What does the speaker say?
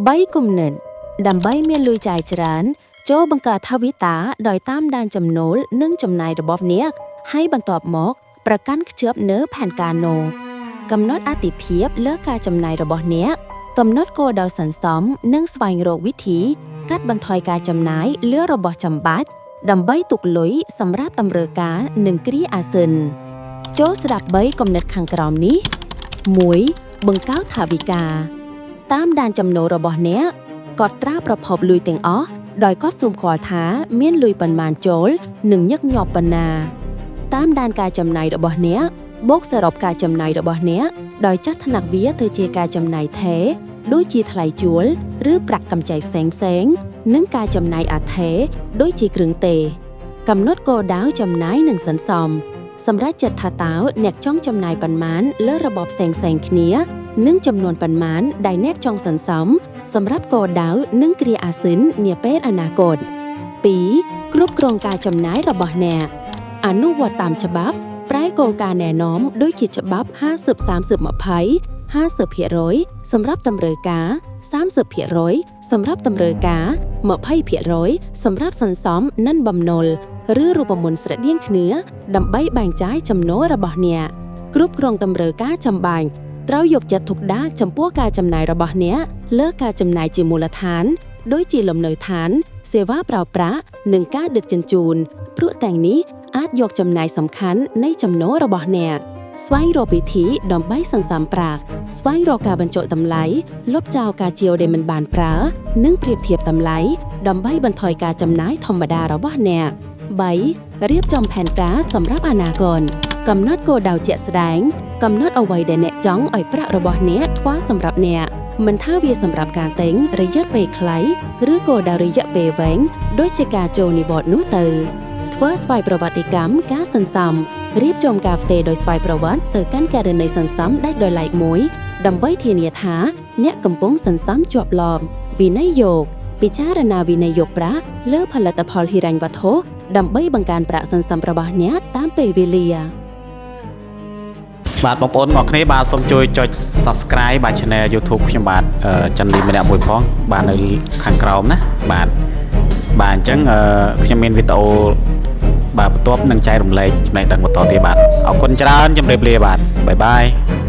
3គំនិតដើម្បីមានលុយចាយច្រើន ចូលបង្កើតថវិកាដោយតាមដានចំណូលនិងចំណាយរបស់អ្នកហើយបន្ទាប់មក ប្រកាន់ខ្ជាប់នៅផែនការនោះកំណត់អាទិភាពលើការចំណាយរបស់អ្នកកំណត់គោលដៅសន្សំនិងស្វែងរកវិធី កាត់បន្ថយការចំណាយលើរបស់ចាំបាច់ដើម្បីទុកលុយសម្រាប់តម្រូវការនិងគ្រាអាសន្នចូលស្ដាប់3គំនិតខាងក្រោមនេះ1បង្កើតថវិកាតាមដានចំណូលរបស់អ្នកកត់ត្រាប្រភពលុយទាំងអស់ដោយកត់សម្គាល់ថាមានលុយប៉ុន្មានចូលនិងញឹកញាប់ប៉ុណ្ណា តាមដានការចំណាយរបស់អ្នកបូកសរុបការចំណាយរបស់អ្នកដោយចាត់ថ្នាក់វាទៅជាការចំណាយថេរដូចជាថ្លៃជួលឬប្រាក់កម្ចីផ្សេងៗនិងការចំណាយអថេរដូចជាគ្រឿងទេកំណត់គោលដៅចំណាយនិងសន្សំសម្រាប់ចិត្តថាតើអ្នកចង់ចំណាយប៉ុន្មានលើរបបផ្សេងៗគ្នានិងចំនួនប៉ុន្មានដែលអ្នកចង់សន្សំសម្រាប់គោលដៅនិងគ្រាអាសន្ននាពេលអនាគត2គ្រប់គ្រងការចំណាយរបស់អ្នក អនុវត្តតាមច្បាប់ ប្រែគោលការណ៍ណែនាំដូចជាច្បាប់50 30 20 50%សម្រាប់តម្រូវការ30%សម្រាប់តម្រូវការ20%សម្រាប់សន្សំនិងបំណុលឬរូបមន្តស្រដៀងគ្នា ដើម្បីបែងចែកចំណូលរបស់អ្នកគ្រប់គ្រងតម្រូវការចាំបាច់ត្រូវយកចិត្តទុកដាក់ចំពោះការចំណាយរបស់អ្នកលើការចំណាយជាមូលដ្ឋាន ដូចជាលំនៅឋាន សេវាប្រើប្រាស់និងការដឹកជញ្ជូនព្រោះទាំងនេះអាចយកចំណាយសំខាន់នៃចំណូលរបស់អ្នកស្វែងរកវិធីដើម្បីសន្សំប្រាក់ស្វែងរកការបញ្ចុះតម្លៃលុបចោលការជាវដែលមិនបានប្រើនិងប្រៀបធៀបតម្លៃដើម្បីបន្ថយការចំណាយធម្មតារបស់អ្នក3រៀបចំផែនការសម្រាប់អនាគតកំណត់គោលដៅជាក់ស្ដែងកំណត់អ្វីដែលអ្នកចង់ឲ្យប្រាក់របស់អ្នកធ្វើសម្រាប់អ្នកមិនថាវាសម្រាប់ការទិញរយៈពេលខ្លីឬគោលដៅរយៈពេលវែងដូចជាការចូលនិវត្តន៍នោះទៅ ធ្វើស្វ័យប្រវត្តិកម្មការសន្សំរៀបចំការផ្ទេរដោយស្វ័យប្រវត្តិទៅកាន់ករណីសន្សំដាច់ដោយឡែកមួយដើម្បីធានាថាអ្នកកំពុងសន្សំជាប់លាប់វិនិយោគពិចារណាវិនិយោគប្រាក់លើផលិតផលហិរញ្ញវត្ថុដើម្បីបង្កើនប្រាក់សន្សំរបស់អ្នកតាមពេលវេលា បាទបងប្អូនអរគ្នាបាទសូមជួយចុច Subscribe បាទ Channel YouTube ខ្ញុំបាទអឺច័ន្ទលីម្នាក់មួយផងបាទនៅខាងក្រោមណាបាទបាទអញ្ចឹងអឺខ្ញុំមានវីដេអូបាទបន្ទាប់នឹងចែករំលែកចំណេះដឹងបន្តទៀតបាទអរគុណច្រើនជម្រាបលាបាទ bye bye.